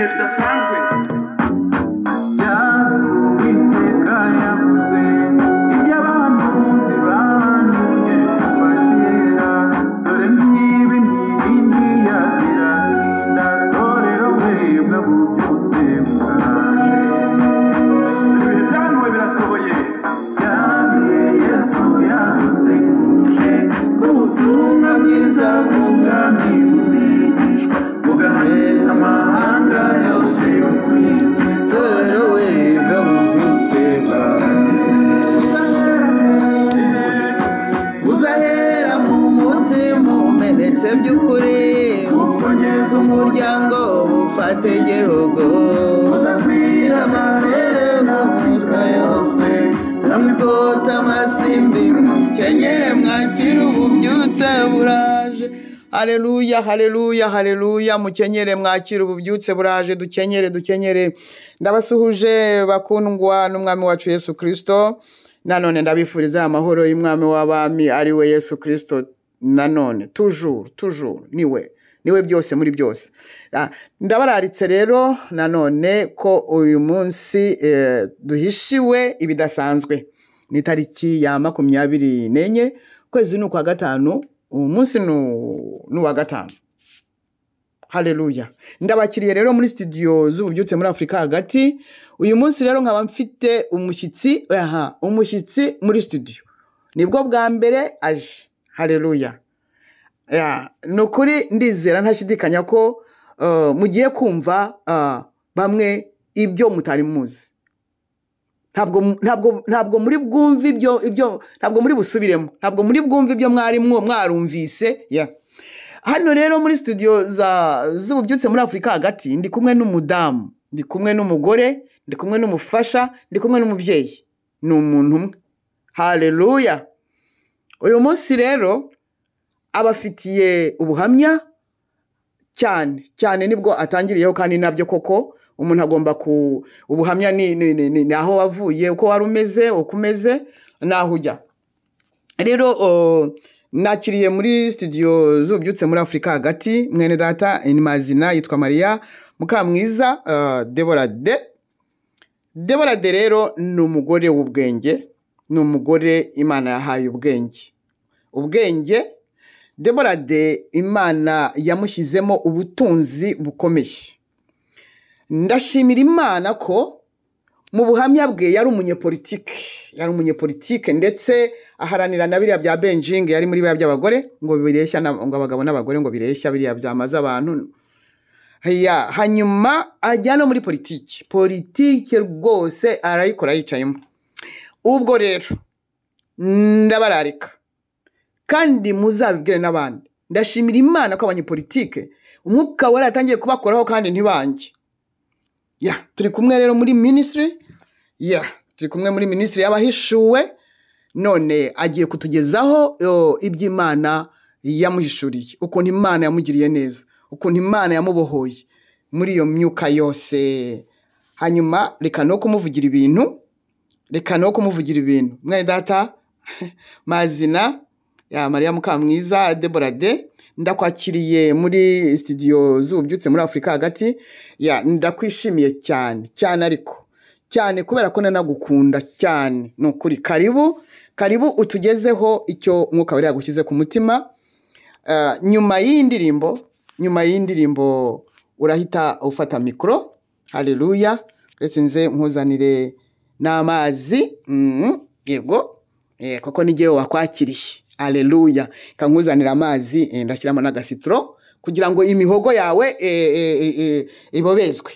Ibihe bidasanzwe. Uwiteka yavuze iby'abahanuzi bahanuye kuva kera, dore ngibi n'ibindi yabirahinda, torero mwebwe bubyutse bwaje. Ibihe byahanuwe birasohoye. Byabiye Yesu yaduteguje, ubutumwa bwiza bw'ubwami buzigishwa, bugaheza amahanga yose ku isi. Torero we bwabubyutse bwageze. Uzahera mu mutima umenetse by'ukuri, Ukongeza umuryango ufate igihugu, uzakwira amabere mu mitwe yose, mwikota amasimbi mukenyere mwakire ububyutse buraje. Haleluya, haleluya, haleluya, mukenyere mwakire ububyutse buraje, dukenyere, dukenyere. Ndabasuhuje bakundwa n'umwami wacu Yesu Kristo. Nanone ndabifuriza amahoro y'umwami w'abami ari we Yesu Kristo. Nanone toujours, toujours niwe, niwe byose muri byose. Ndabararitse rero nanone ko uyu munsi duhishiwe ibidasanzwe. Ni tariki ya 24, ukwezi ni ukwa gatanu, uyu munsi ni uwa gatanu. Haleluya. Ndabakiriye rero muri studio z'ububyutse muri Afrika hagati. Uyu munsi rero nkaba mfite umushyitsi, aha, umushyitsi muri studio. Nibwo bwa mbere aje. Haleluya. Ya, ni ukuri ndizera ntashidikanya ko mugiye kumva bamwe ibyo mutari muzi. Ntabwo muri bwumve ibyo, ntabwo muri busubiremo, ntabwo muri bwumve ibyo mwari mwarumvise. Ya. Hano rero muri studio z'ububyutse muri Afrika hagati ndi kumwe n'umudamu, ndi kumwe n'umugore, ndi kumwe n'umufasha, ndi kumwe n'umubyeyi. Ni umuntu umwe. Haleluya. Uyu munsi rero abafitiye ubuhamya cyane cyane, nibwo atangiriyeho kandi nabyo koko umuntu agomba ku ubuhamya ni aho wavuye, uko wari umeze, uko umeze n'aho ujya. Rero nakiriye muri studio z'ububyutse muri Afrika hagati mwene data Mazina yitwa Maria Mukamwiza, Deborah de. Deborah de rero ni umugore w'ubwenge, ni umugore Imana yahaye ubwenge. Ubwenge Deborah de Imana yamushyizemo ubutunzi bukomeye. Ndashimira Imana ko mu buhamya bwe yari umunyepolitike, yari umunyepolitike ndetse aharanira na biriya bya Beijing, yari muri biriya by'abagore ngo bireshya ngo abagabo n'abagore ngo bireshya biriya byamaze abantu. Ya, hanyuma ajya no muri politiki. Politiki rwose arayikora yicayemo. Ubwo rero ndabararika kandi muzabibwire n'abandi. Ndashimira Imana ko abanyepolitike umwuka wari atangiye kubakoraho kandi ntibange. Ya, turi kumwe rero muri ministry. Ya, turi kumwe muri ministry y'abahishuwe. None agiye kutugezaho iby'Imana yamuhishuriye, ukuntu Imana yamugiriye neza, ukuntu Imana yamubohoye muri iyo myuka yose. Hanyuma reka no kumuvugira ibintu, reka no kumuvugira ibintu. Mwene data Mazina ya Maria Mukamwiza Deborah de, ndakwakiriye muri studio z'ububyutse muri Afrika hagati. Ya, ndakwishimiye cyane cyane, ariko cyane kubera ko nanagukunda cyane. Ni ukuri, karibu karibu utugezeho icyo umwuka wera yagushyize ku mutima. Nyuma y'indirimbo, nyuma y'indirimbo urahita ufata mikoro. Haleluya. Retse nze nkuzanire n'amazi. Yego, koko ni jyewe wakwakiriye. Haleluya. Kankuzanira amazi, ndashyiramo n'agasitro kugira ngo imihogo yawe ibobezwe.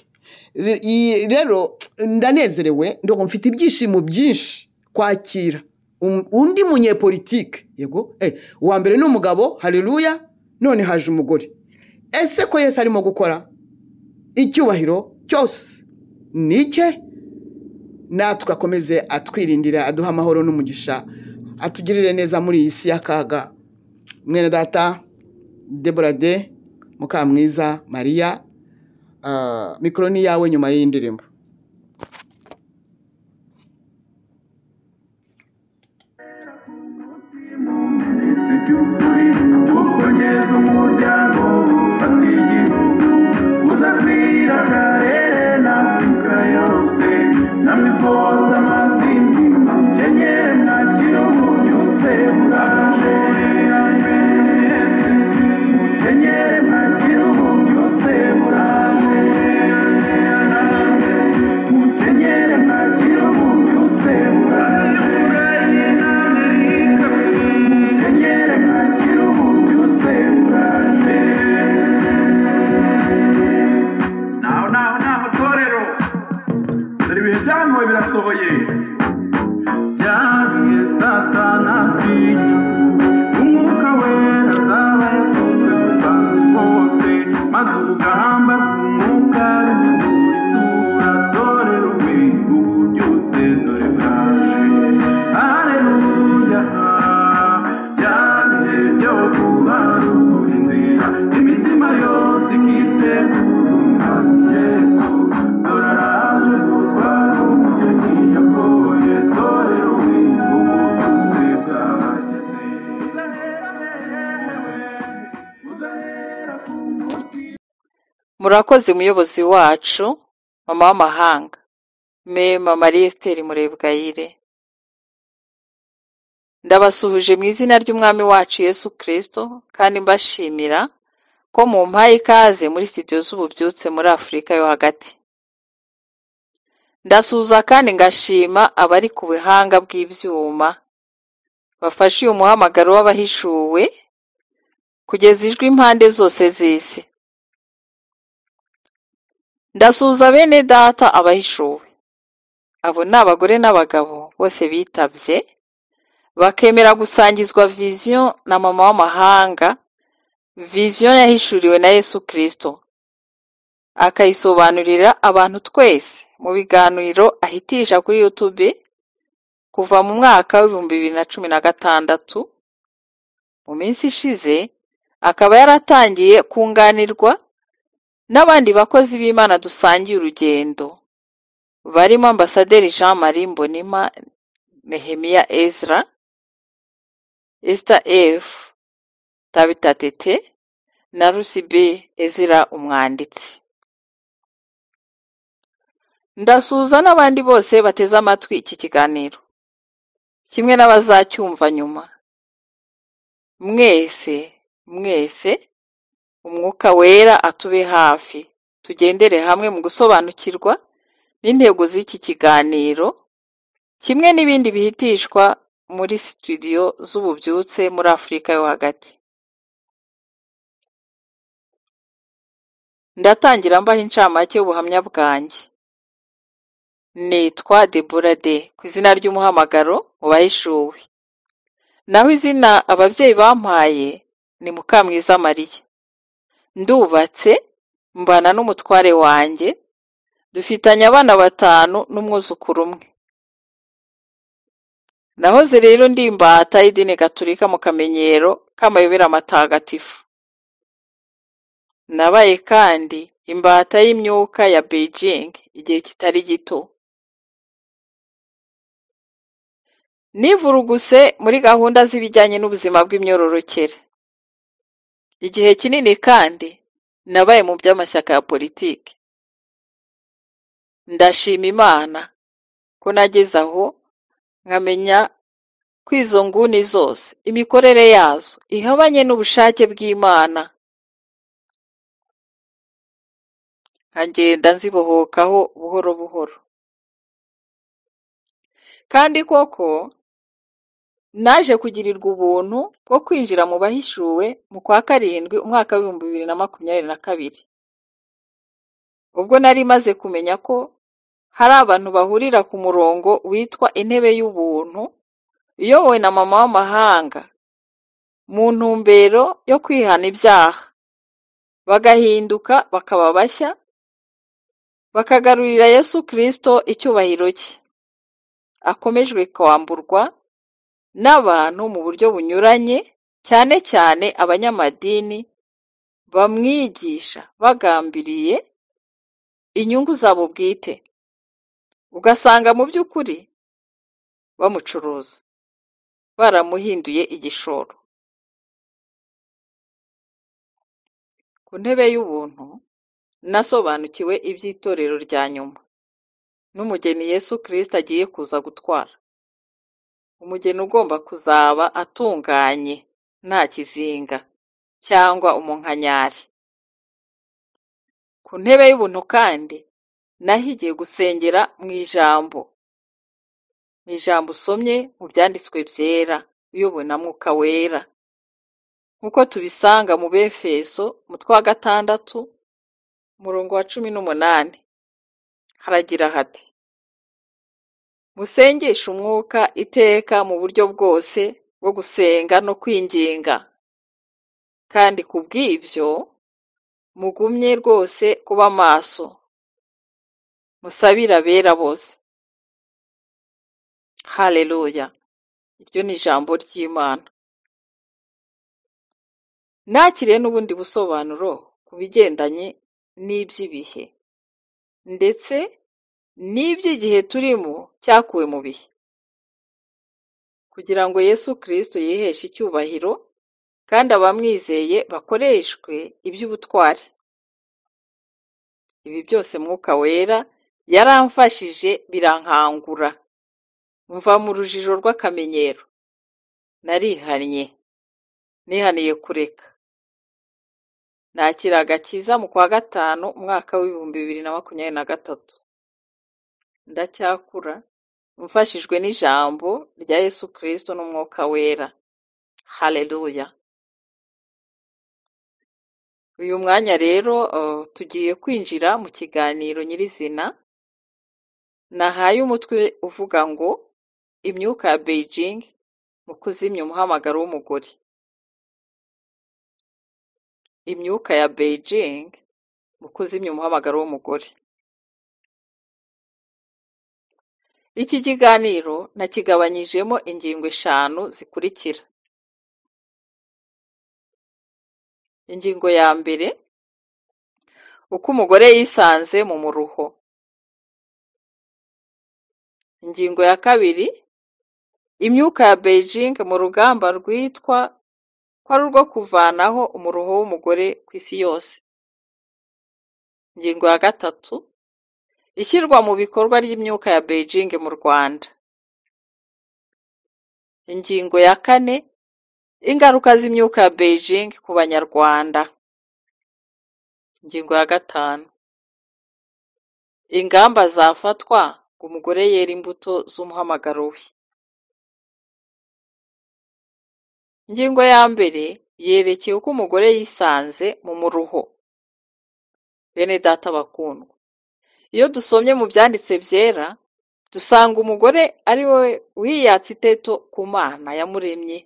Rero ndanezerewe, ndumva mfite ibyishimo byinshi kwakira undi munyepolitike. Yego, uwa mbere ni umugabo. Haleluya. None haje umugore. Ese ko Yesu arimo gukora, icyubahiro cyose nike, natwe akomeze atwirindira, aduha amahoro n'umugisha, atugirire neza muri iyi si y'akaga. Mwene data Deborah de Mukamwiza Maria, mikoro ni yawe nyuma y'indirimbo. Ukongeza umuryango ufata igihugu, uzakwira. Murakoze muyobozi wacu, mama w'amahanga, Mema Marie Esther Murebwayire. Ndabasuhuje mu izina ry'Umwami wacu Yesu Kristo kandi mbashimira ko mumpaye ikaze muri studio z'ububyutse muri Afurika yo hagati. Ndasuhuza kandi ngashima abari ku buhanga bw'ibyuma bafashe uyu muhamagaro w'abahishuwe kugeza ijwi impande zose z'isi. Ndasuhuza bene data abahishuwe. Abo ni abagore n'abagabo bose bitabye bakemera gusangizwa vision na mama w'amahanga, vision yahishuriwe na Yesu Kristo, akayisobanurira abantu twese mu biganiro ahitisha kuri YouTube kuva mu mwaka w'2016. Mu minsi ishize akaba yaratangiye kunganirwa n'abandi bakozi b'Imana dusangiye urugendo, barimo Ambasaderi Jean Marie Mbonimpa, Nehemiya Ezra, Esther F. Tabitha Tete na Rusi B. Ezra umwanditsi. Ndasuhuza n'abandi bose bateze amatwi iki kiganiro, kimwe n'abazacyumva nyuma. Mwese mwese Umwuka Wera atube hafi, tugendere hamwe mu gusobanukirwa n'intego z'iki kiganiro, kimwe n'ibindi bihitishwa muri studio z'ububyutse muri Afurika yo hagati. Ndatangira mbaha incamake y'ubuhamya bwanjye. Nitwa Deborah D ku izina ry'umuhamagaro mu bahishuwe. Naho izina ababyeyi bampaye ni Mukamwiza Mariya. Ndubatse, mbana n'umutware wanjye, dufitanye abana 5 n'umwuzukuru umwe. Nahoze rero ndi imbata y'idini Gatolika mu kamenyero k'amayobera matagatifu. Nabaye kandi imbata y'imyuka ya Beijing igihe kitari gito. Nivuruguse muri gahunda z'ibijyanye n'ubuzima bw'imyororokere. Igihe kinini kandi nabaye mu by'amashyaka ya politiki. Ndashima Imana ko nageze aho nkamenya ko izo nguni zose imikorere yazo ihabanye n'ubushake bw'Imana, nkagenda nzibohokaho buhoro buhoro. Kandi koko naje kugirirwa ubuntu bwo kwinjira mu bahishuwe mu kwa 7 umwaka w'2022, ubwo nari maze kumenya ko hari abantu bahurira ku murongo witwa intebe y'ubuntu iyobowe na mama w'amahanga mu ntumbero yo kwihana ibyaha, bagahinduka bakaba bashya, bakagarurira Yesu Kristo icyubahiro cye, akomejwe kwamburwa n'abantu mu buryo bunyuranye, cyane cyane abanyamadini bamwigisha bagambiriye inyungu zabo bwite, ugasanga mu by'ukuri bamucuruza, baramuhinduye igishoro. Ku ntebe y'ubuntu nasobanukiwe iby'itorero rya nyuma n'umugeni Yesu Kristo agiye kuza gutwara, umugeni ugomba kuzaba atunganye nta kizinga cyangwa umunkanyari. Ku ntebe y'ubuntu kandi nahigiye gusengera mu ijambo usomye mu byanditswe byera uyobowe na Mwuka Wera, nk'uko tubisanga mu Befeso umutwe wa 6 umurongo wa 18. Haragira hati: musengeshe umwuka iteka mu buryo bwose bwo gusenga no kwinginga, kandi kubw'ibyo mugumye rwose kuba maso, musabire abera bose. Haleluya! Iryo ni ijambo ry'Imana. Nakiriye n'ubundi busobanuro ku bigendanye n'iby'ibihe ndetse n'iby'igihe turimo cyakuwe mu bihe, kugira ngo Yesu Kristo yiheshe icyubahiro kandi abamwizeye bakoreshwe iby'ubutwari. Ibi byose Mwuka Wera yaramfashije birankangura, mva mu rujijo rw'akamenyero. Narihannye, nihaniye kureka. Nakira agakiza mu kwa 5 umwaka w'2023. Ndacyakura mfashijwe n'ijambo rya Yesu Kristo n'Umwuka Wera. Haleluya! Uyu mwanya rero tugiye kwinjira mu kiganiro nyirizina nahaye umutwe uvuga ngo imyuka ya Beijing mu kuzimya umuhamagaro w'umugore. Imyuka ya Beijing mu kuzimya umuhamagaro w'umugore. Iki kiganiro nakigabanyijemo ingingo 5 zikurikira. Ingingo ya mbere, uko umugore yisanze mu muruho. Ingingo ya kabiri, imyuka ya Beijing mu rugamba rwitwa ko ari urwo kuvanaho umuruho w'umugore ku isi yose. Ingingo ya gatatu, ishyirwa mu bikorwa ry'imyuka ya Beijing mu Rwanda. Ingingo ya kane, ingaruka z'imyuka ya Beijing ku Banyarwanda. Ingingo ya 5, ingamba zafatwa ngo umugore yere imbuto z'umuhamagaro we. Ingingo ya mbere yerekeye uko umugore yisanze mu muruho. Bene data bakundwa, iyo dusomye mu byanditse byera, dusanga umugore ari we wiyatse iteto ku Mana yamuremye,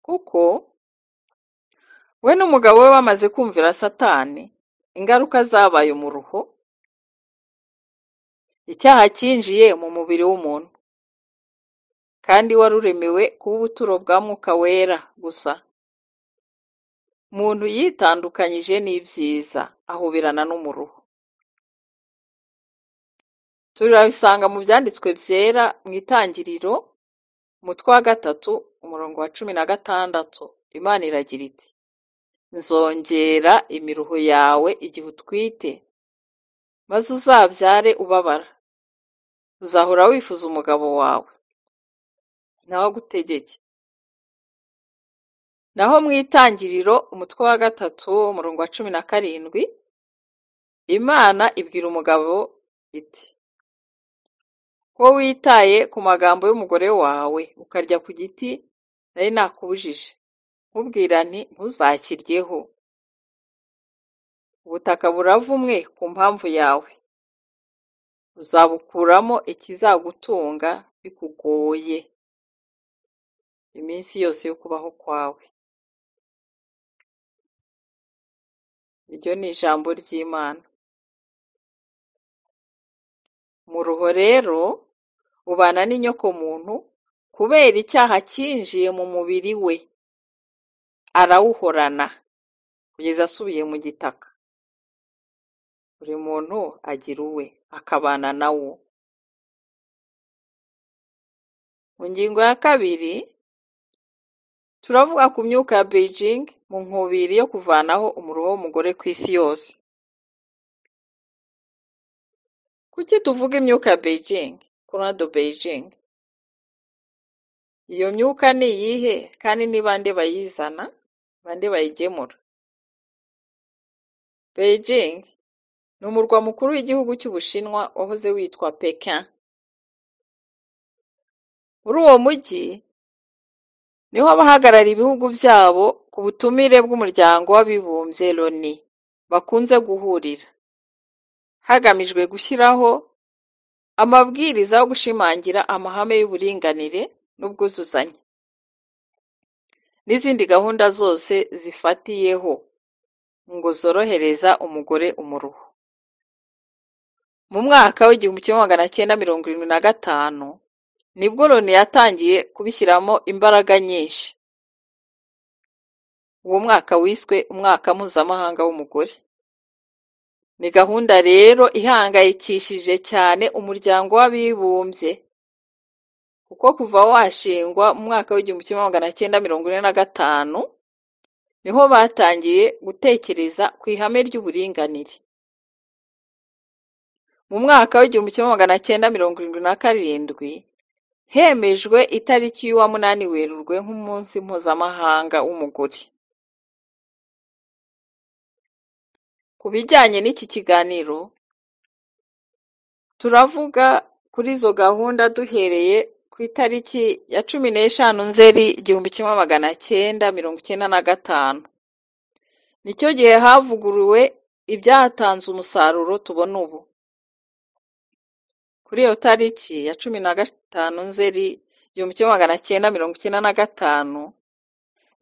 kuko we n'umugabo we bamaze kumvira Satani, ingaruka zabaye umuruho. Icyaha cyinjiye mu mubiri w'umuntu, kandi waruremewe kuba ubuturo bwa Mwuka Wera gusa. Muntu yitandukanyije n'ibyiza, ahoberana n'umuruho. Turabisanga mu byanditswe byera mu Itangiriro, umutwe wa 3, umurongo wa 16. Imana iragira iti: nzongera imiruho yawe igihe utwite, maze uzabyare ubabara. Uzahora wifuza umugabo wawe, nawe agutegeke. Naho mu Itangiriro, umutwe wa 3, umurongo wa 17, Imana ibwira umugabo iti: ko witaye ku magambo y'umugore wawe, ukarya ku giti nari nakubujije, nkubwira nti ntuzakiryeho. Ubutaka buravumwe ku mpamvu yawe, uzabukuramo ikizagutunga bikugoye iminsi yose yo kubaho kwawe. Iryo ni ijambo ry'Imana. Umuruho rero ubana n'inyokomuntu kubera icyaha cyinjiye mu mubiri we, arawuhorana kugeza asubiye mu gitaka. Buri muntu agira uwe, akabana na wo. Mu ngingo ya kabiri, turavuga ku myuka ya Beijing mu nkubiri yo kuvanaho umuruho w'umugore ku isi yose. Kuki tuvuga imyuka ya Beijing, Courant de Beijing? Iyo myuka ni iyihe, kandi ni bande bayizana, bande bayigemura? Beijing ni umurwa mukuru w'igihugu cy'Ubushinwa wahoze witwa Pekin. Muri uwo mujyi niho abahagarariye ibihugu byabo ku butumire bw'umuryango w'abibumbye Loni bakunze guhurira, hagamijwe gushyiraho amabwiriza yo gushimangira amahame y'uburinganire n'ubwuzuzanye, n'izindi gahunda zose zifatiyeho ngo zorohereza umugore umuruho. Mu mwaka w'1975 nibwo Loni yatangiye kubishyiramo imbaraga nyinshi. Uwo mwaka wiswe umwaka mpuzamahanga w'umugore. Ni gahunda rero ihangayikishije cyane umuryango w'abibumbye, kuko kuva washingwa mu mwaka w'1945 niho batangiye gutekereza ku ihame ry'uburinganire. Mu mwaka w'1977 hemejwe itariki y'uwa 8 Werurwe nk'umunsi mpuzamahanga w'umugore. Ku bijyanye n'iki kiganiro, turavuga kuri izo gahunda duhereye ku itariki ya 15 Nzeri 1995. Nicyo gihe havuguruwe ibyatanze umusaruro tubona ubu. Kuri iyo tariki ya 15 Nzeri 1995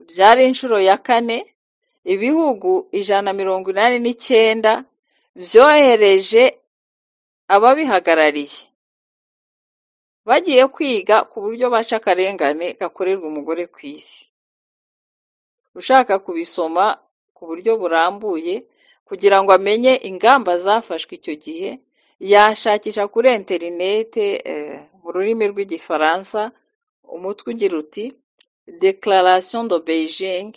byari inshuro ya kane ibihugu 189 byohereje ababihagarariye bagiye kwiga ku buryo baca akarengane gakorerwa umugore ku isi. Ushaka kubisoma ku buryo burambuye kugira ngo amenye ingamba zafashwe icyo gihe, yashakisha kuri interinete mu rurimi rw'Igifaransa umutwe ugira uti Declaration de Beijing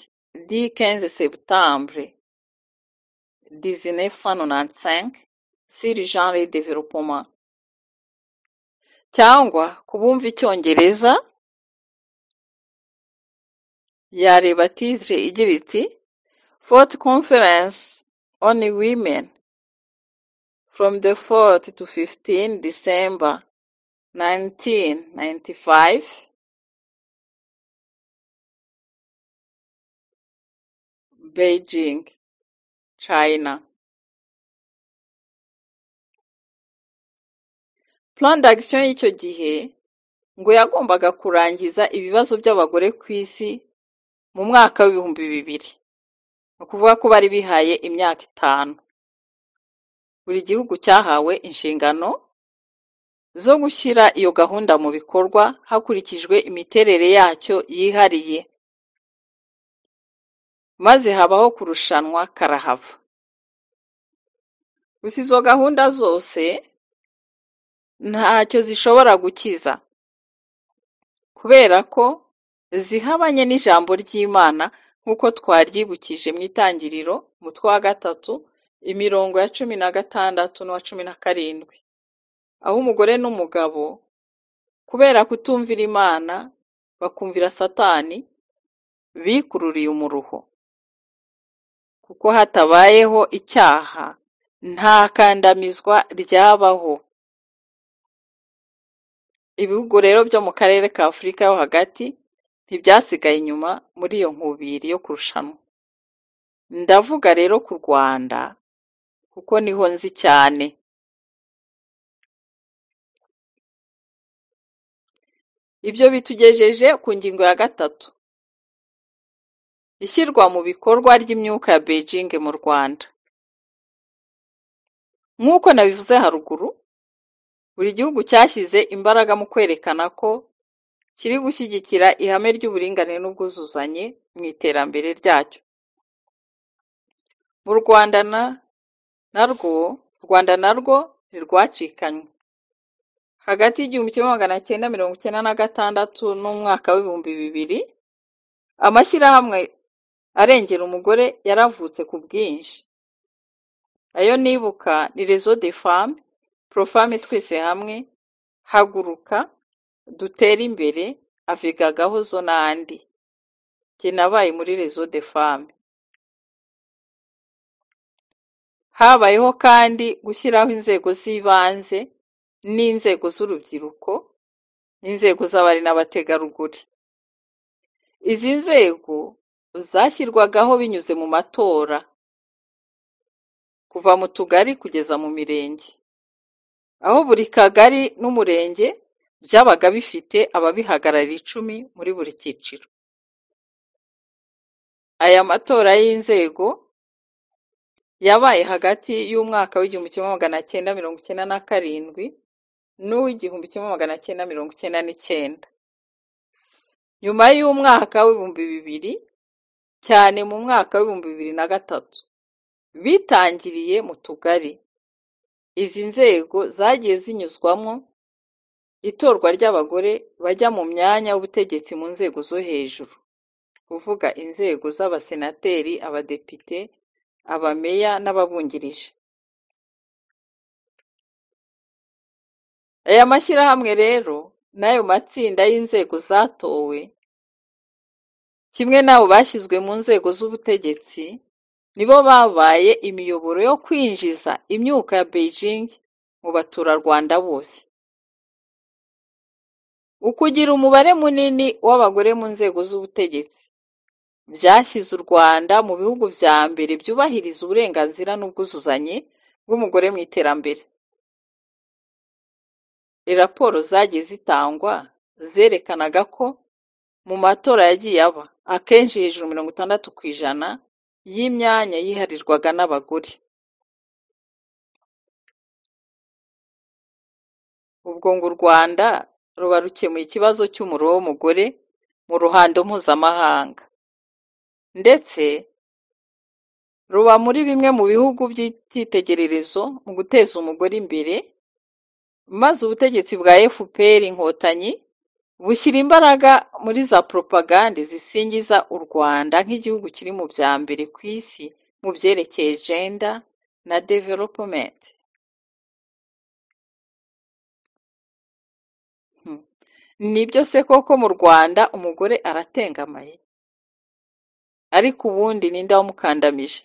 du 15 septembre 1995 sur genre et développement. Cyangwa ku bumva Icyongereza yareba titre igira iti Fourth Conference on Women from the 4th to 15 December 1995 Beijing, China. Plan d'action y'icyo gihe ngo yagombaga kurangiza ibibazo by'abagore ku isi mu mwaka w'2000. Ni ukuvuga ko bari bihaye imyaka 5. Buri gihugu cyahawe inshingano zo gushyira iyo gahunda mu bikorwa hakurikijwe imiterere yacyo yihariye, maze habaho kurushanwa karahava. Gusa izo gahunda zose ntacyo zishobora gukiza, kubera ko zihabanye n'ijambo ry'Imana nk'uko twaryibukije mu Itangiriro umutwe wa 3 imirongo ya 16 n'uwa 17, aho umugore n'umugabo kubera kutumvira Imana bakumvira Satani bikururiye umuruho. Kuko hatabayeho icyaha nta kandamizwa ryabaho. Ibihugu rero byo mu karere ka Afurika yo hagati ntibyasigaye inyuma muri iyo nkubiri yo kurushanwa. Ndavuga rero ku Rwanda kuko niho nzi cyane. Ibyo bitugejeje ku ngingo ya 3, ishyirwa mu bikorwa ry'imyuka ya Beijing mu Rwanda. Nk'uko nabivuze haruguru, buri gihugu cyashyize imbaraga mu kwerekana ko kiri gushyigikira ihame ry'uburinganire n'ubwuzuzanye mu iterambere ryacyo. Mu Rwanda narwo ntirwacikanywe. Hagati y'1996 n'umwaka w'2000, amashyirahamwe arengera umugore yaravutse ku bwinshi. Ayo nibuka ni Réseau des Femmes, Profemme Twese Hamwe, Haguruka, Dutere Imbere, Avega Gahozo n'andi. Jye nabaye muri Réseau des Femmes. Habayeho kandi gushyiraho inzego z'ibanze n'inzego z'urubyiruko n'inzego z'abari n'abategarugori. Izi nzego zashyirwagaho binyuze mu matora, kuva mu tugari kugeza mu mirenge, aho buri kagari n'umurenge byabaga bifite ababihagarariye 10 muri buri cyiciro. Aya matora y'inzego yabaye hagati y'umwaka w'1997 n'uw'1999. Nyuma y'umwaka w'2000, cyane mu mwaka w'2003, bitangiriye mu tugari. Izi nzego zagiye zinyuzwamo itorwa ry'abagore bajya mu myanya y'ubutegetsi mu nzego zo hejuru, kuvuga inzego z'abasenateri, abadepite, abameya n'ababungirije. Aya mashyirahamwe rero n'ayo matsinda y'inzego zatowe, kimwe n'abo bashyizwe mu nzego z'ubutegetsi, nibo babaye imiyoboro yo kwinjiza imyuka ya Beijing mu baturarwanda bose. Ukugira umubare munini w'abagore mu nzego z'ubutegetsi byashyize u Rwanda mu bihugu bya mbere byubahiriza uburenganzira n'ubwuzuzanye bw'umugore mu iterambere. Raporo zagiye zitangwa zerekanaga ko mu matora yagiye aba akenshi hejuru 60% y'imyanya yiharirwaga n'abagore. Ubwo ngo u Rwanda ruba rukemuye ikibazo cy'umuriro w'umugore mu ruhando mpuzamahanga, ndetse ruba muri bimwe mu bihugu by'icyitegererezo mu guteza umugore imbere, maze ubutegetsi bwa FPR Inkotanyi bushyira imbaraga muri za propagande zisingiza u Rwanda nk'igihugu kiri mu bya mbere ku isi mu byerekeye gender na development. Nibyo se koko mu Rwanda umugore aratengamaye? Ariko ubundi ninde wamukandamije?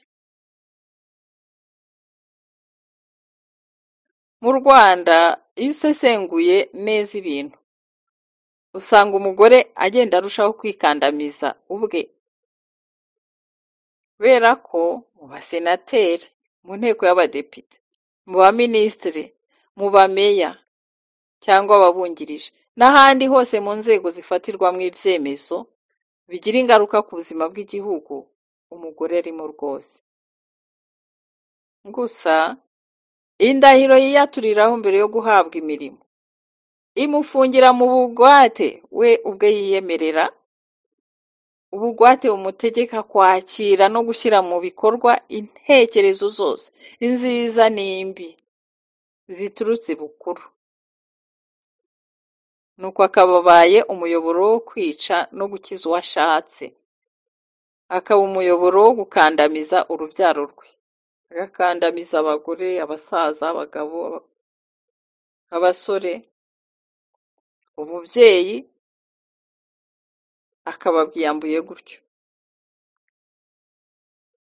Mu Rwanda iyo usesenguye neza ibintu, usanga umugore agenda arushaho kwikandamiza ubwe, kubera ko mu basenateri, mu nteko y'abadepite, mu baminisitiri, mu bameya cyangwa ababungirije n'ahandi hose mu nzego zifatirwamo ibyemezo bigira ingaruka ku buzima bw'igihugu, umugore arimo rwose. Gusa indahiro yiyaturiraho mbere yo guhabwa imirimo imufungira mu bugwate we ubwe yiyemerera, ubugwate bumutegeka kwakira no gushyira mu bikorwa intekerezo zose, inziza n'imbi, ziturutse bukuru. Nuko akaba abaye umuyoboro wo kwica no gukiza uwo ashatse, akaba umuyoboro wo gukandamiza urubyaro rwe, agakandamiza abagore, abasaza, abagabo, abasore, umubyeyi akaba abwiyambuye gutyo.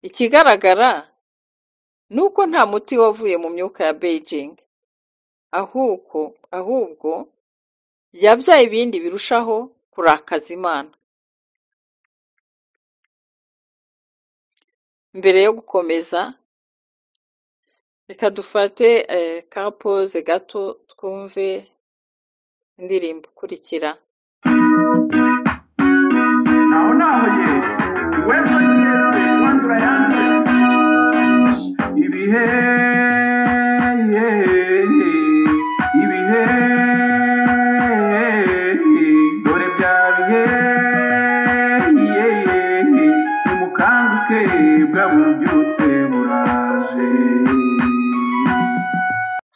Ikigaragara ni uko nta muti wavuye mu myuka ya Beijing, ahubwo yabyaye ibindi birushaho kurakaza Imana. Mbere yo gukomeza, reka dufate ka pause gato twumve indirimbo ikurikira. Naho naho ye uwezwe yezwe wandura yandure ibihe ibihe dore bya bihe nimukanguke bwa bubyutse buraje.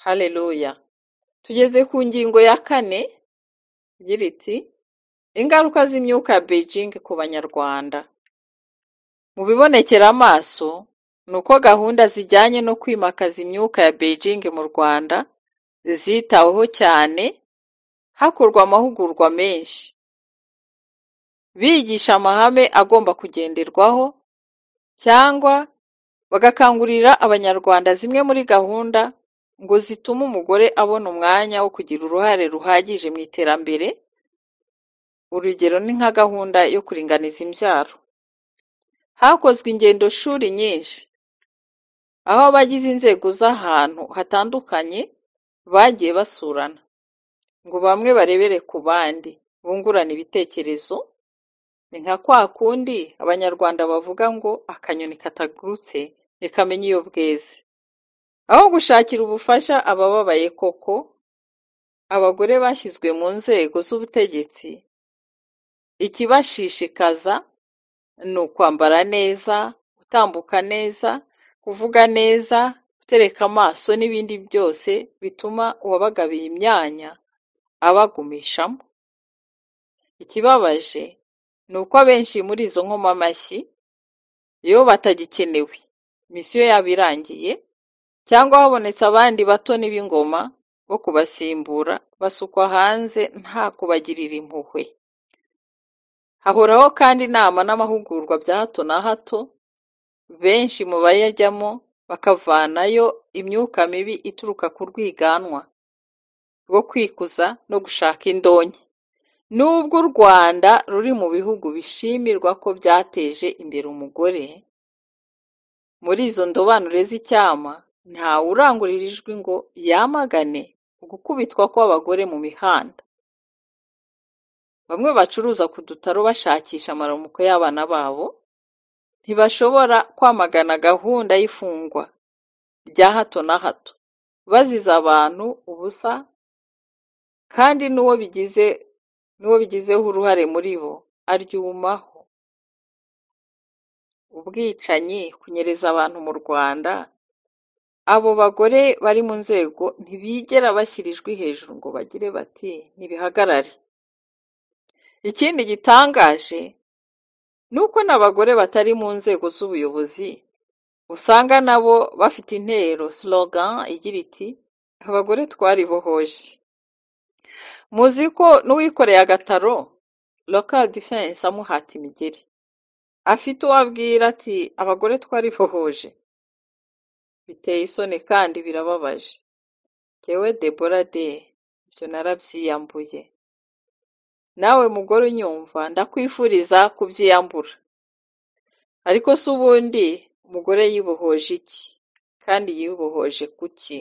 Haleluya. Tugeze ku ngingo ya kane igira iti ingaruka z'imyuka ya Beijing ku Banyarwanda. Mu bibonekera amaso ni uko gahunda zijyanye no kwimakaza imyuka ya Beijing mu Rwanda zitaweho cyane, hakorwa amahugurwa menshi bigisha amahame agomba kugenderwaho, cyangwa bagakangurira Abanyarwanda zimwe muri gahunda ngo zitume umugore abona umwanya wo kugira uruhare ruhagije mu iterambere. Urugero ni nka gahunda yo kuringaniza imbyaro. Hakozwe ingendo shuri nyinshi, aho abagize inzego z'ahantu hatandukanye bagiye basurana, ngo bamwe barebere ku bandi, bungurane ibitekerezo. Ni nka kwa kundi Abanyarwanda bavuga ngo akanyoni katagurutse ntikamenya iyo bweze. Aho gushakira ubufasha abababaye koko, abagore bashyizwe mu nzego z'ubutegetsi, ikibashishikaza ni ukwambara neza, gutambuka neza, kuvuga neza, gutereka amaso n'ibindi byose bituma uwabagabiye imyanya abagumishamo. Ikibabaje ni uko abenshi muri izo nkomamashyi iyo batagikenewe, misiyo yabo irangiye, cyangwa habonetse abandi batoni b'ingoma, bo kubasimbura basukwa hanze nta kubagirira impuhwe. Hahoraho kandi inama n'amahugurwa bya hato na hato, benshi mu bayajyamo bakavanayo imyuka mibi ituruka ku rwiganwa rwo kwikuza no gushaka indonke. Nubwo u Rwanda ruri mu bihugu bishimirwa ko byateje imbere umugore, muri izo ndobanure z'icyama ntawe urangurura ijwi ngo yamagane ugukubitwa kw'abagore mu mihanda. Bamwe bacuruza ku dutaro bashakisha amaramuko y'abana babo, ntibashobora kwamagana gahunda y'ifungwa rya hato na hato, baziza abantu ubusa kandi n'uwo bigizeho uruhare muri bo aryumaho. Ubwicanyi, kunyereza abantu mu Rwanda, abo bagore bari mu nzego ntibigera bashyira ijwi hejuru ngo bagire bati ntibihagarare. Ikindi gitangaje ni uko n'abagore batari mu nzego z'ubuyobozi usanga nabo bafite intero slogan igira iti abagore twaribohoje. Muzi ko n'uwikoreye agataro local defense amuhata imigeri, afite uwo abwira ati abagore twaribohoje. Biteye isoni kandi birababaje. Jyewe Deborah de ibyo narabyiyambuye. Nawe mugore unyumva ndakwifuriza kubyiyambura. Ariko se ubundi umugore yibohoje iki? Kandi yibohoje kuki?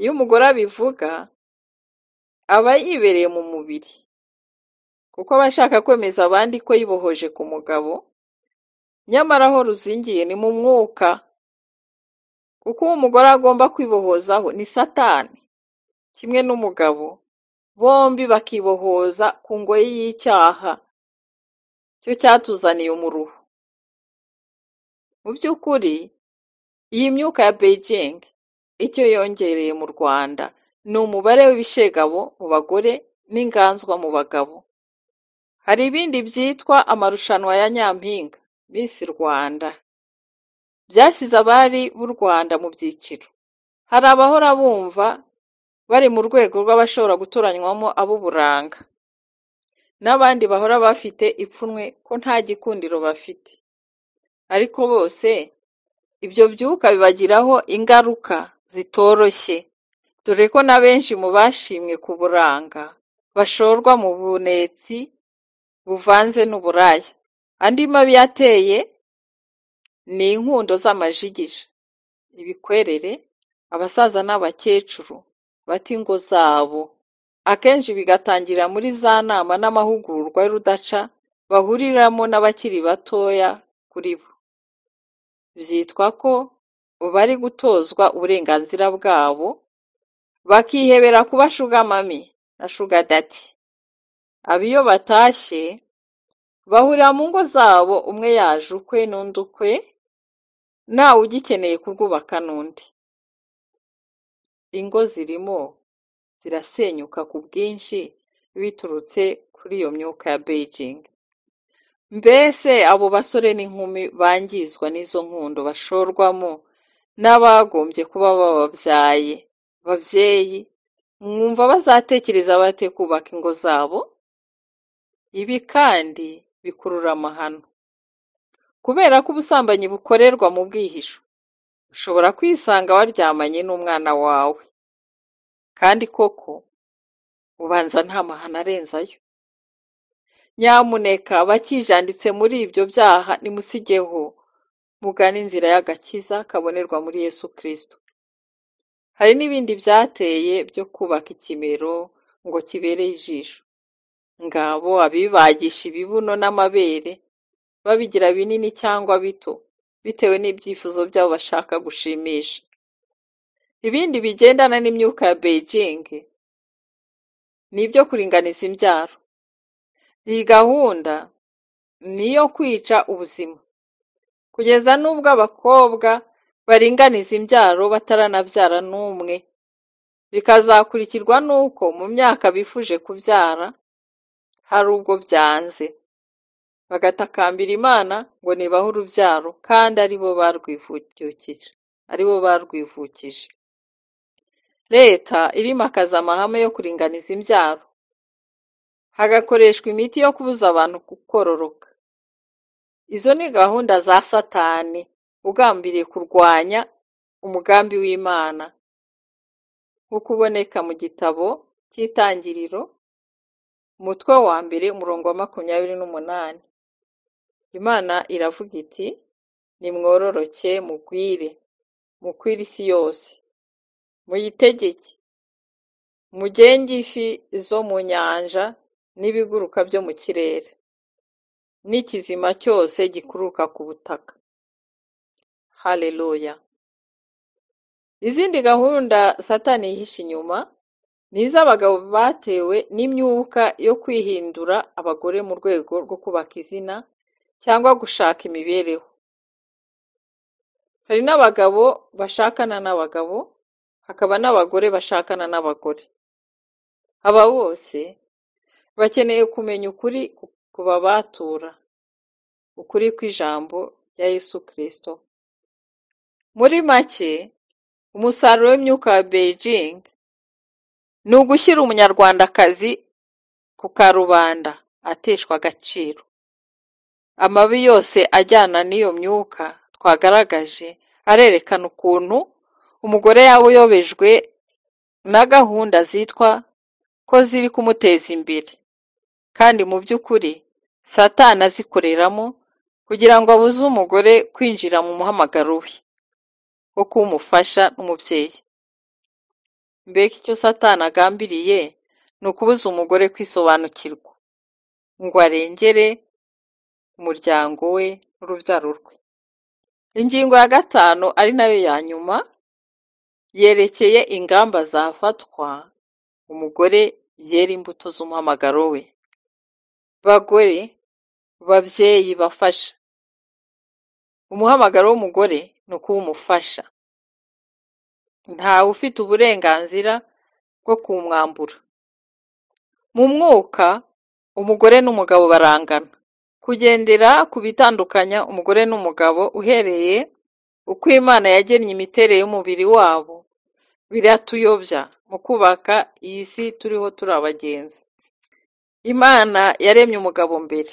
Iyo umugore abivuga aba yibereye mu mubiri, kuko aba ashaka kwemeza abandi ko yibohoje ku mugabo, nyamara aho ruzingiye ni mu mwuka, kuko uwo umugore agomba kwibohozaho ni Satani, kimwe n'umugabo, bombi bakibohoza ku ngoyi y'icyaha, cyo cyatuzaniye umuruho. Mu by'ukuri, iyi myuka ya Beijing icyo yongereye mu Rwanda ni umubare w'ibishegabo mu bagore n'inganzwa mu bagabo. Hari ibindi byitwa amarushanwa ya Nyampinga, Miss Rwanda, byashyize abari b'u Rwanda mu byiciro. Hari abahora bumva bari mu rwego rw'abashobora gutoranywamo ab'uburanga, n'abandi bahora bafite ipfunwe ko nta gikundiro bafite. Ariko bose ibyo byuka bibagiraho ingaruka zitoroshye, dore ko na benshi mu bashimwe ku buranga bashorwa mu bunetsi buvanze n'uburaya. Andi mabi yateye ni inkundo z'amajigija, ibikwerere, abasaza n'abakecuru bata ingo zabo, akenshi bigatangirira muri za nama n'amahugurwa y'urudaca bahuriramo n'abakiri batoya kuri bo. Byitwa ko bari gutozwa uburenganzira bwabo, bakihebera kuba sugar mummy na sugar daddy. Aba iyo batashye bahurira mu ngo zabo, umwe yaje ukwe n'undi ukwe, ntawe ugikeneye kurwubaka n'undi. Ingo zirimo zirasenyuka ku bwinshi biturutse kuri iyo myuka ya Beijing. Mbese abo basore n'inkumi bangizwa n'izo nkundo bashorwamo n'abagombye kuba bababyaye, babyeyi, mwumva bazatekereza bate kubaka ingo zabo? Ibi kandi bikurura amahano. Kubera ko ubusambanyi bukorerwa mu bwihisho, ushobora kwisanga waryamanye n'umwana wawe. Kandi koko ubanza nta mahano arenze ayo. Nyamuneka abakijanditse muri ibyo byaha nimusigeho, mugane inzira y'agakiza kabonerwa muri Yesu Kristo. Hari n'ibindi byateye byo kubaka ikimero ngo kibereye ijisho. Ngabo abibagisha ibibuno n'amabere, babigira binini cyangwa bito, bitewe n'ibyifuzo byabo bashaka gushimisha. Ibindi bigendana n'imyuka ya Beijing ni ibyo kuringaniza imbyaro. Iyi gahunda ni iyo kwica ubuzima, kugeza n'ubwo abakobwa baringaniza imbyaro bataranabyara n'umwe, bikazakurikirwa n'uko mu myaka bifuje kubyara hari ubwo byanze, bagatakambira Imana ngo nibahe urubyaro kandi aribo barwivukije. Leta irimakaza amahame yo kuringaniza imbyaro, hagakoreshwa imiti yo kubuza abantu kororoka. Izo ni gahunda za Satani ugambiriye kurwanya umugambi w'Imana, nk'uko uboneka mu gitabo cy'Itangiriro, umutwe wa 1 umurongo wa 28. Imana iravuga iti: nimwororoke mugwire, mukwire isi yose, muyitegeke, mugenge ifi zo mu nyanja n'ibiguruka byo mu kirere, n'ikizima cyose gikururuka ku butaka. Haleluya! Izindi gahunda Satani yihishe inyuma ni iz'abagabo batewe n'imyuka yo kwihindura abagore mu rwego rwo kubaka izina cyangwa gushaka imibereho. Hari n'abagabo bashakana n'abagabo, hakaba n'abagore bashakana n'abagore. Aba bose bakeneye kumenya ukuri kubabatura, ukuri kw'ijambo rya Yesu Kristo. Muri make, umusaruro w'imyuka wa Beijing ni ugushyira umunyarwandakazi ku karubanda ateshwa agaciro. Amabi yose ajyana n'iyo myuka twagaragaje arerekana ukuntu umugore yaba uyobejwe na gahunda zitwa ko ziri kumuteza imbere, kandi mu by'ukuri Satani azikoreramo kugira ngo abuze umugore kwinjira mu muhamagaro we wo kuba umufasha n'umubyeyi. Mbega icyo Satani agambiriye ni ukubuza umugore kwisobanukirwa ngo arengere umuryango we n'urubyaro rwe. Ingingo ya 5 ari nayo ya nyuma yerekeye ingamba zafatwa umugore yera imbuto z'umuhamagaro we. Bagore, babyeyi bafasha, umuhamagaro w'umugore ni ukuba umufasha. Ntawe ufite uburenganzira bwo kumwambura. Mu mwuka, umugore n'umugabo barangana. Kugendera ku bitandukanya umugore n'umugabo uhereye uko Imana yagennye imiterere y'umubiri wabo biratuyobya mu kubaka iyi si turiho turi abagenzi. Imana yaremye umugabo mbere,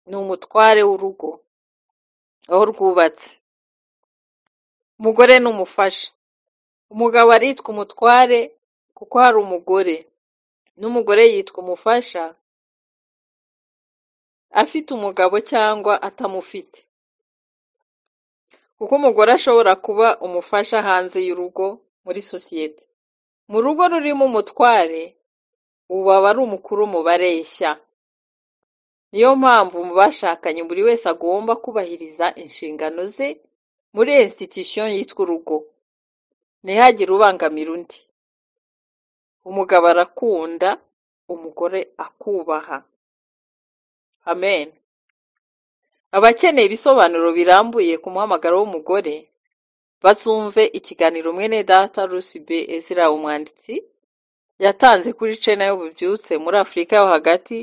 ni umutware w'urugo aho rwubatse. Umugore ni umufasha. Umugabo aritwa umutware kuko hari umugore, n'umugore yitwa umufasha afite umugabo cyangwa atamufite, kuko umugore ashobora kuba umufasha hanze y'urugo muri sosiyete. Mu rugo rurimo umutware, ubu aba ari umukuru mu bareshya. Niyo mpamvu mu bashakanye buri wese agomba kubahiriza inshingano ze muri institution yitwa urugo, ntihagire ubangamira undi. Umugabo arakunda, umugore akubaha. Amen. Abakeneye ibisobanuro birambuye ku muhamagaro w'umugore bazumve ikiganiro mwene data Rusi B. Ezra umwanditsi yatanze kuri Chena y'ububyutse muri Afurika yo hagati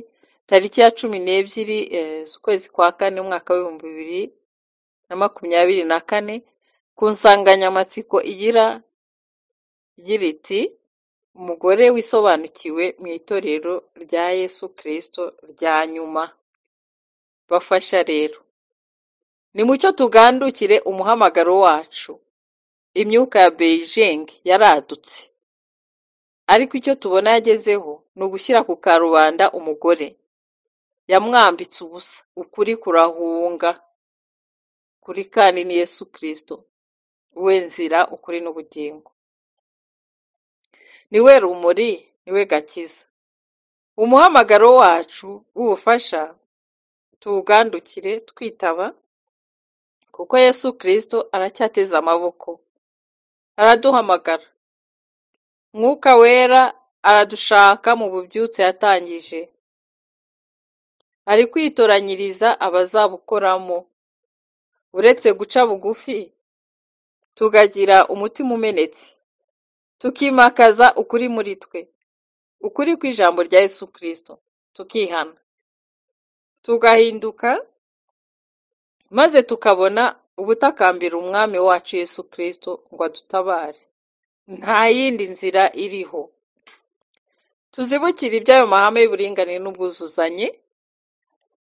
tariki ya 12 z'ukwezi kwa 4 umwaka wa 2024 ku nsanganyamatsiko igira iti umugore wisobanukiwe mu itorero rya Yesu Kristo rya nyuma. Bafasha rero, nimucyo tugandukire umuhamagaro wacu. Imyuka ya Beijing yaradutse, ariko icyo tubona yagezeho ni ugushyira ku karubanda umugore. Yamwambitse ubusa, ukuri kurahunga. Kuri kandi ni Yesu Kristo, we nzira, ukuri n'ubugingo. Ni we rumuri, ni we gakiza. Umuhamagaro wacu w'ubufasha tuwugandukire twitaba, kuko Yesu Kristo aracyateze amaboko, araduhamagara. Mwuka Wera aradushaka mu bubyutse yatangije, ari kwitoranyiriza abazabukoramo. Uretse guca bugufi tukagira umutima umenetse, tukimakaza ukuri muri twe, ukuri kw'ijambo rya Yesu Kristo, tukihana, tugahinduka, maze tukabona ubutakambira Umwami wacu Yesu Kristo ngo adutabare. Nta yindi nzira iriho. Tuzibukire iby'ayo mahame y'uburinganire n'ubwuzuzanye,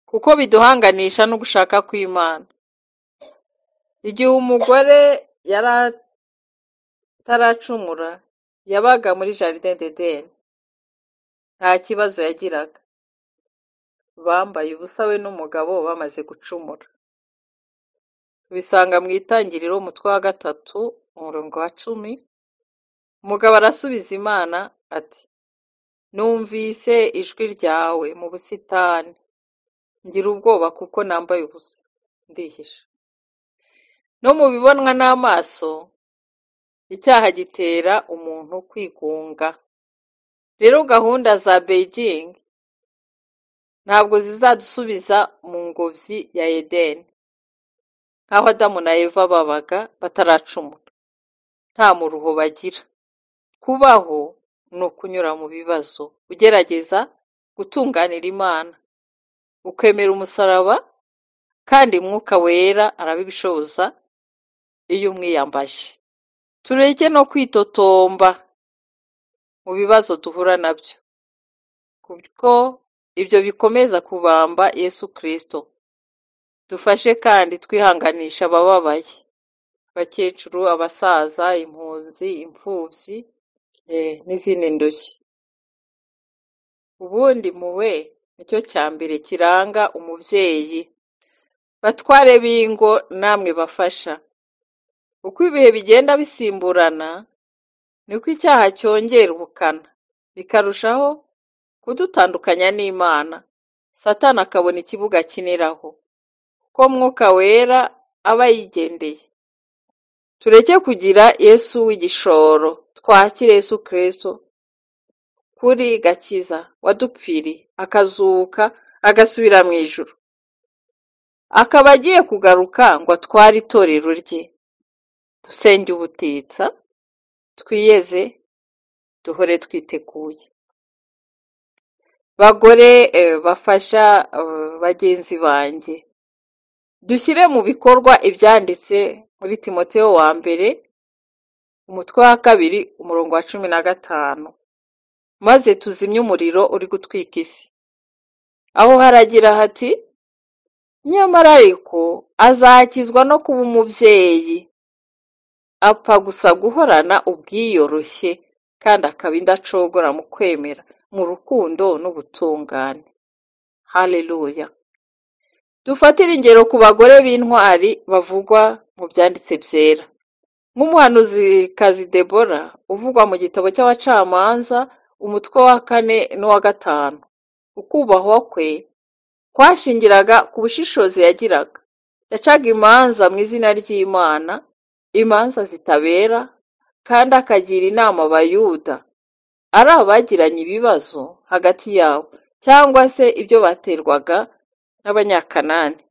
kuko biduhanganisha no gushaka kw'Imana. Igihe umugore yari ataracumura, yabaga muri Jardin d'Eden, nta kibazo yagiraga. Bambaye ubusa we n'umugabo bamaze gucumura. Tubisanga mu Itangiriro umutwe wa 3 umurongo wa 10. Umugabo arasubiza Imana ati: numvise ijwi ryawe mu busitani, ngira ubwoba kuko nambaye ubusa, ndihisha. No mu bibonwa n'amaso, icyaha gitera umuntu kwigunga. Rero gahunda za Beijing ntabwo zizadusubiza mu ngobyi ya Edeni, nk'aho Adamu na Eva babaga bataracumura, nta muruho bagira. Kubaho ni ukunyura mu bibazo, ugerageza gutunganira Imana, ukemera umusaraba, kandi Mwuka Wera arabigushoboza iyo umwiyambaje. Tureke no kwitotomba mu bibazo duhura nabyo, kuko ibyo bikomeza kubamba Yesu Kristo. Dufashe kandi twihanganisha abababaye, abakecuru, abasaza, impunzi, imfubyi, n'izindi ndushyi. Ubundi impuhwe nicyo cya mbere kiranga umubyeyi. Batware b'ingo namwe bafasha. Uko ibihe bigenda bisimburana, niko icyaha cyongera ubukana, bikarushaho kudutandukanya n'Imana. Satani akabona ikibuga akiniraho, kuko Mwuka Wera aba yigendeye. Tureke kugira Yesu w'igishoro, twakire Yesu Kristo kuri gakiza wadupfiriye, akazuka agasubira mu ijuru, akaba agiye kugaruka ngo atware itorero rye. Dusenge ubutitsa, twiyeze, duhore twiteguye. Bagore bafasha bagenzi banjye, dushyire mu bikorwa ibyanditse muri Timoteyo wa mbere umutwe wa 2 umurongo wa 15, maze tuzimye umuriro uri gutwika isi. Aho haragira hati: nyamara ariko azakizwa no kuba umubyeyi, apfa gusa guhorana ubwiyoroshye kandi akaba indacogora mu kwemera, mu rukundo n'ubutungane. Haleluya. Dufatire ingero ku bagore b'intwari bavugwa mu byanditse byera, nk'umuhanuzikazi Debora uvugwa mu gitabo cy'Abacamanza umutwe wa 4 n'uwa 5. Ukubahwa kwe kwashingiraga ku bushishozi yagiraga. Yacaga imanza mu izina ry'Imana, imanza zitabera, kandi akagira inama Abayuda, ari abagiranye ibibazo hagati yabo cyangwa se ibyo baterwaga n'Abanyakanani.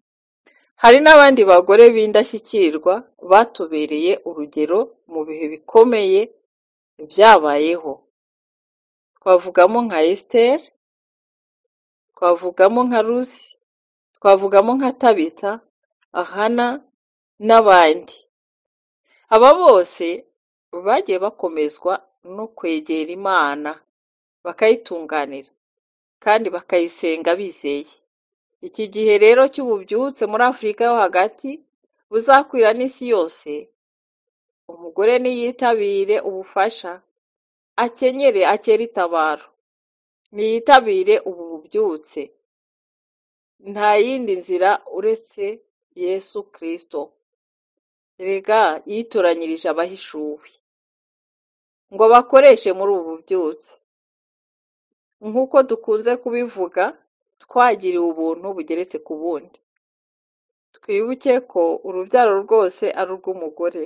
Hari n'abandi bagore b'indashyikirwa batubereye urugero mu bihe bikomeye byabayeho. Twavugamo nka Esiteri, twavugamo nka Rusi, twavugamo nka Tabita, Hana n'abandi. Aba bose bagiye bakomezwa no kwegera Imana, bakayitunganira kandi bakayisenga bizeye. Iki gihe rero cy'ububyutse muri Afurika yo hagati buzakwira n'isi yose, umugore niyitabire ubufasha, akenyere akere itabaro, niyitabire ubu bubyutse. Nta yindi nzira uretse Yesu Kristo. Erega yitoranyirije abahishuwe ngo bakoreshe muri ubu bubyutse. Nk'uko dukunze kubivuga, twagiriwe ubuntu bugeretse ku bundi. Twibuke ko urubyaro rwose ari urw'umugore.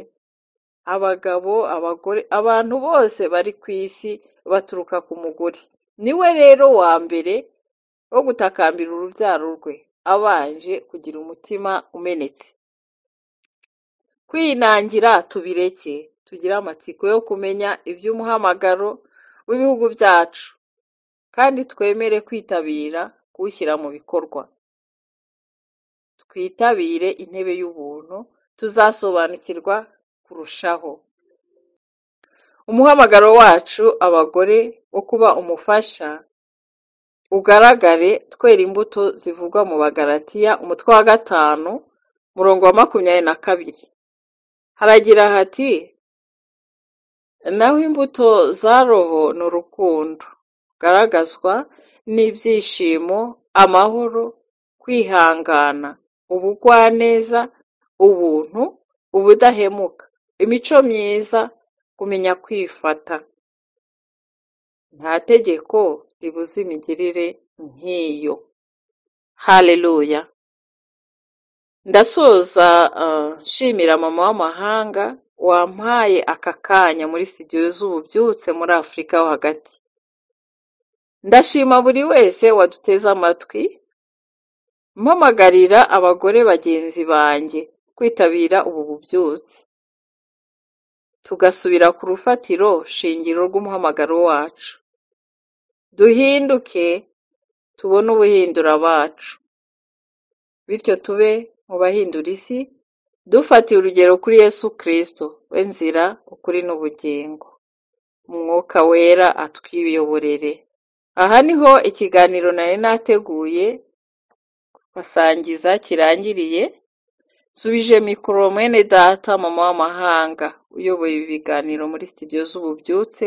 Abagabo, abagore, abantu bose bari ku isi baturuka ku mugore. Niwe rero wa mbere wo gutakambira urubyaro rwe, abanje kugira umutima umenetse. Kwinangira tubireke, tugire amatsiko yo kumenya iby'umuhamagaro w'ibihugu byacu, kandi twemere kwitabira kuwushyira mu bikorwa. Twitabire intebe y'ubuntu, tuzasobanukirwa kurushaho. Umuhamagaro wacu abagore wo kuba umufasha ugaragare twera imbuto zivugwa mu Bagalatiya umutwe wa 5 murongo wa 22. Haragira hati: naho imbuto za Roho ni urukundo rugaragazwa n'ibyishimo, amahoro, kwihangana, ubugwaneza, ubuntu, ubudahemuka, imico myiza, kumenya kwifata. Nta tegeko ribuza imigirire nk'iyo. Haleluya. Ndasoza nshimira mama w'amahanga wampaye aka kanya muri studio z'ububyutse muri Afurika yo hagati. Ndashima buri wese waduteze amatwi, mpamagarira abagore bagenzi banjye kwitabira ubu bubyutse, tugasubira ku rufatiro shingiro rw'umuhamagaro wacu, duhinduke tubone ubuhindura bacu, bityo tube mu bahindura isi, dufatiye urugero kuri Yesu Kristo we nzira, ukuri n'ubugingo. Umwuka wera atwiyoborere. Aha niho ikiganiro nari nateguye basangiza kirangiriye. Nsubije mikoro mwene data mama w'amahanga uyoboye ibi biganiro muri studio z'ububyutse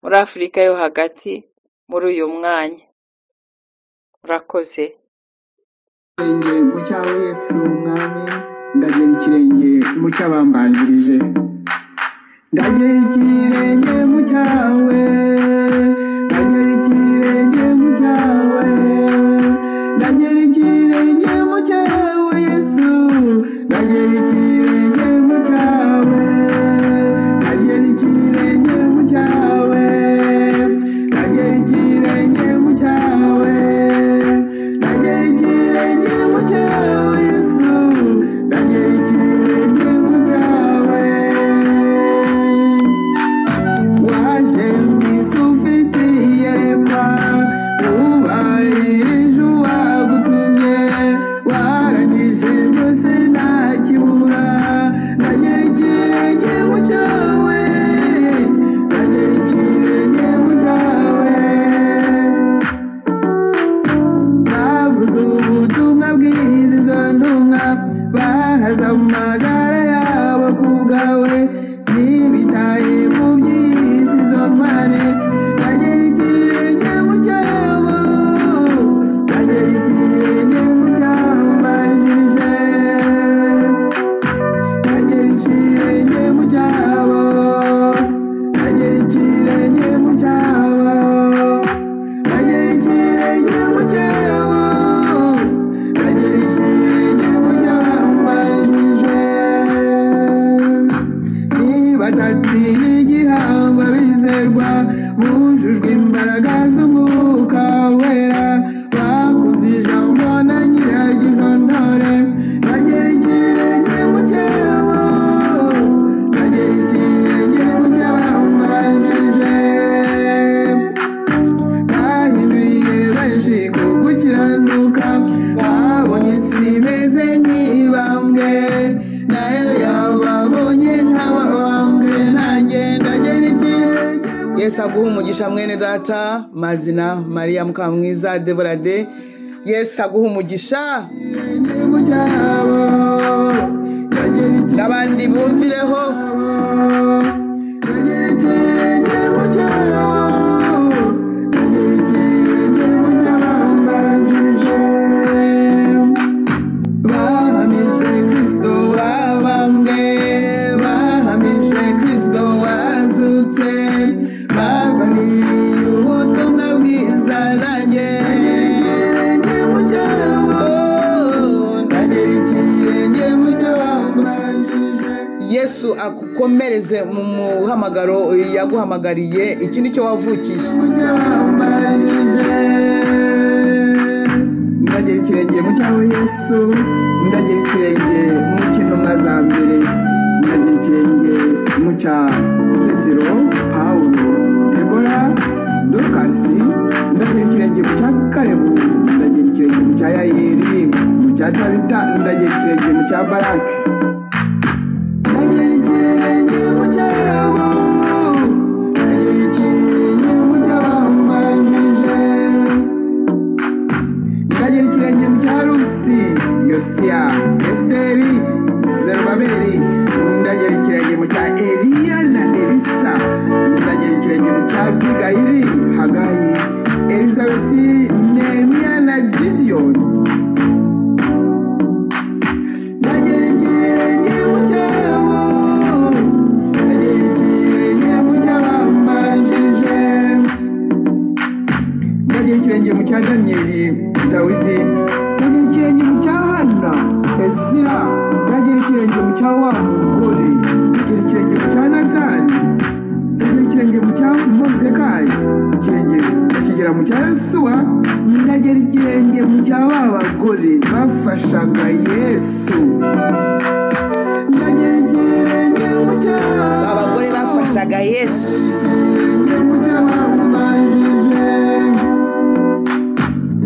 muri Afurika yo hagati muri uyu mwanya. Murakoze. Ikirenge mu cyawe Yesu Mwami, ndagera ikirenge mu cy'abambanjirije, ndagera ikirenge mu cyawe, ndagera ikirenge mu cyawe, ndagera ikirenge mu cyawe Yesu, ndagera ikirenge mu cyawe, ndagera ikirenge mu cyawe, ndagera ikirenge mu cyawe, ndagera ikirenge mu cyawe Yesu, ndagera ikirenge mu cyawe. Waje mu isi ufite iyerekwa, wubahirije uwagutumye, warangije byose ntakibura, ndagera ikirenge mu cyawe, ndagera ikirenge mu cyawe. Bavuze ubutumwa bwiza izo ntumwa, bahaze amagara yabo ku bwawe, ntibitaye ku by'isi izo ntwari, ndagera ikirenge mu cyabo, ndagera ikirenge mu cyambanjirije, ndagera ikirenge mu cyabo, ndagera ikirenge mu cyabo, ndagera ikirenge mu cyabo, ndagera ikirenge mu cyambanjirije. Niba adatinya igihango bizerwa, bujujwe imbaraga z'umwuka wera, bakuze ijambo na nyiraryo izo ntore, ndagera ikirenge mu cyabo, ndagera ikirenge mu cyabambanjirije. Bahinduriye benshi ku gukiranuka, babonye isi imeze nk'ibambwe, nayo yababonye nk'ababambwe, nanjye ndagera ikirenge. Yesu aguha umugisha mwene data Mazina Mariya Mukamwiza Deborade. Yesu aguha umugisha Ikirenge mu cyabo, ndagera ikirenge n'abandi bumvireho. ndagera ikirenge mu cyabo, ndagera ikirenge mu cyabambanjirije. Bahamije Kristo wabambwe, bahamije Kristo wazutse, barwaniriye ubutumwa bwiza, nanjye ikirenge mu cyabo, ndagera ikirenge mu cyabambanjirije. Yesu akukomereze mu muhamagaro yaguhamagariye, iki ni cyo wavukiye. Ndagera ikirenge mu cyawe Yesu, ndagera ikirenge mu cy'intumwa za mbere, ndagera ikirenge mu cya Petero, Pawulo, Debora, Dorukasi, ndagera ikirenge mu cya Kalebu, ndagera ikirenge mu cya Yayeli, mu cya Tabita, ndagera ikirenge mu cya Baraki. Ndagera ikirenge mu cyabo, Yosiya, Esiteri, Zerubabeli. Ndagera ikirenge mu cya Eliya na Elisa. Ndagera ikirenge mu cya Abigayili, Hagayi, Elizabeti, Nehemiya na Gidiyoni. Ndagera ikirenge mu cyabo, ndagera ikirenge mu cy'abambanjirije. Ndagera ikirenge mu cya Daniyeli, Dawidi. Ndagera ikirenge mu cya Hana, Ezira. Ndagera ikirenge mu cya wa mugore. Ndagera ikirenge mu cya Natani. Ndagera ikirenge mu cya Moridekayi. Ikirenge ndakigera mu cya Yosuwa. Ndagera ikirenge mu cya ba bagore bafashaga Yesu. Ndagera ikirenge mu cya Abagore bafashaga Yesu. Ikirenge mu cy'abambanjije.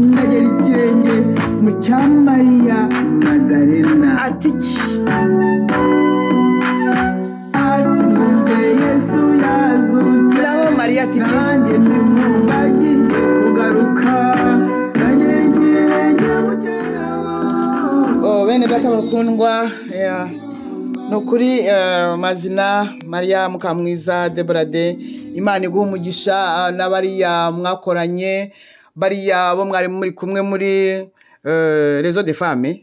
Ndagera ikirenge mu cya Mariya Madarena. Ati iki? Ati mwumve Yesu yazutse. Naho Mariya ati iki? Nanjye nimwumva agiye kugaruka. Ndagera ikirenge mu cyabo. Oh, bene data bakundwa, yeah. Ni ukuri mazina Mariya Mukamwiza Deborade, Imana iguha umugisha, n'abariya mwakoranye, bariya bo mwari muri kumwe muri Réseau des Femmes,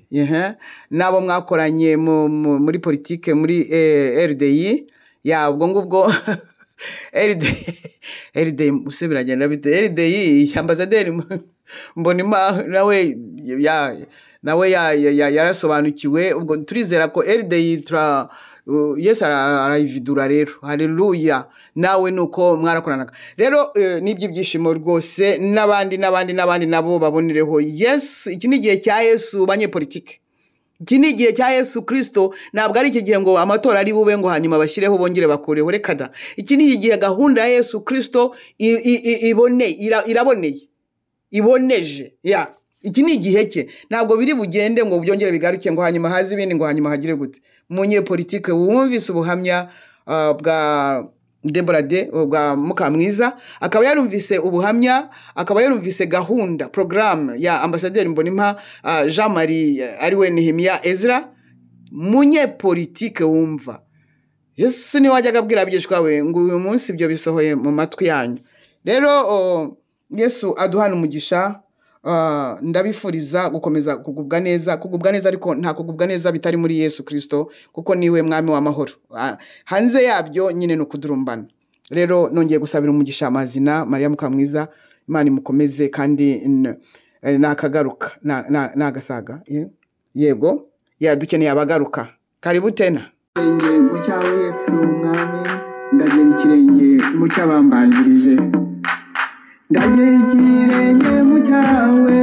n'abo mwakoranye muri politike muri RDI ya ubwo ngubwo. RDI use biragenda bite? RDI ambasaderi Mbonima nawe ya nawe yarasobanukiwe. Ubwo turizera ko RDI tura Yesu arayividura rero. Haleluya! Nawe nuko mwarakoranaga rero, n'iby'ibyishimo rwose, n'abandi n'abandi n'abandi nabo babonereho Yesu. Iki ni igihe cya Yesu, banyepolitike. Iki ni igihe cya Yesu Kirisito. Ntabwo ari iki gihe ngo amatora ari bube ngo hanyuma bashyireho bongere bakureho. Reka da! Iki ni igihe gahunda ya Yesu Kirisito iraboneye, iboneje ya. Iki ni igihe cye. Ntabwo biri bugende ngo byongere bigaruke ngo hanyuma haze ibindi, ngo hanyuma hagire gute. Umunyepolitike wumvise ubuhamya bwa Deborade, bwa Mukamwiza, akaba yarumvise ubuhamya, akaba yarumvise gahunda, porogaramu ya ambasaderi Mbonimpa Jean Marie, ariwe Nehemiya Ezra, munyepolitike wumva Yesu niwe wajyaga abwira abigishwa be ngo uyu munsi ibyo bisohoye mu matwi yanyu. Rero Yesu aduhana umugisha. Ndabifuriza gukomeza kugubwa neza, kugubwa neza, ariko nta kugubwa neza bitari muri Yesu Kirisito, kuko niwe mwami w'amahoro. Hanze yabyo nyine ni ukudurumbana. Rero nongeye gusabira umugisha amazina Mariya Mukamwiza, Imana imukomeze kandi nakagaruka nagasaga. Yego ya, dukeneye abagaruka. Karibu tena. Ikirenge mu cyawe Yesu Mwami. Ndagera ikirenge mu cy'abambanjirije. Ndagera ikirenge mu cyawe.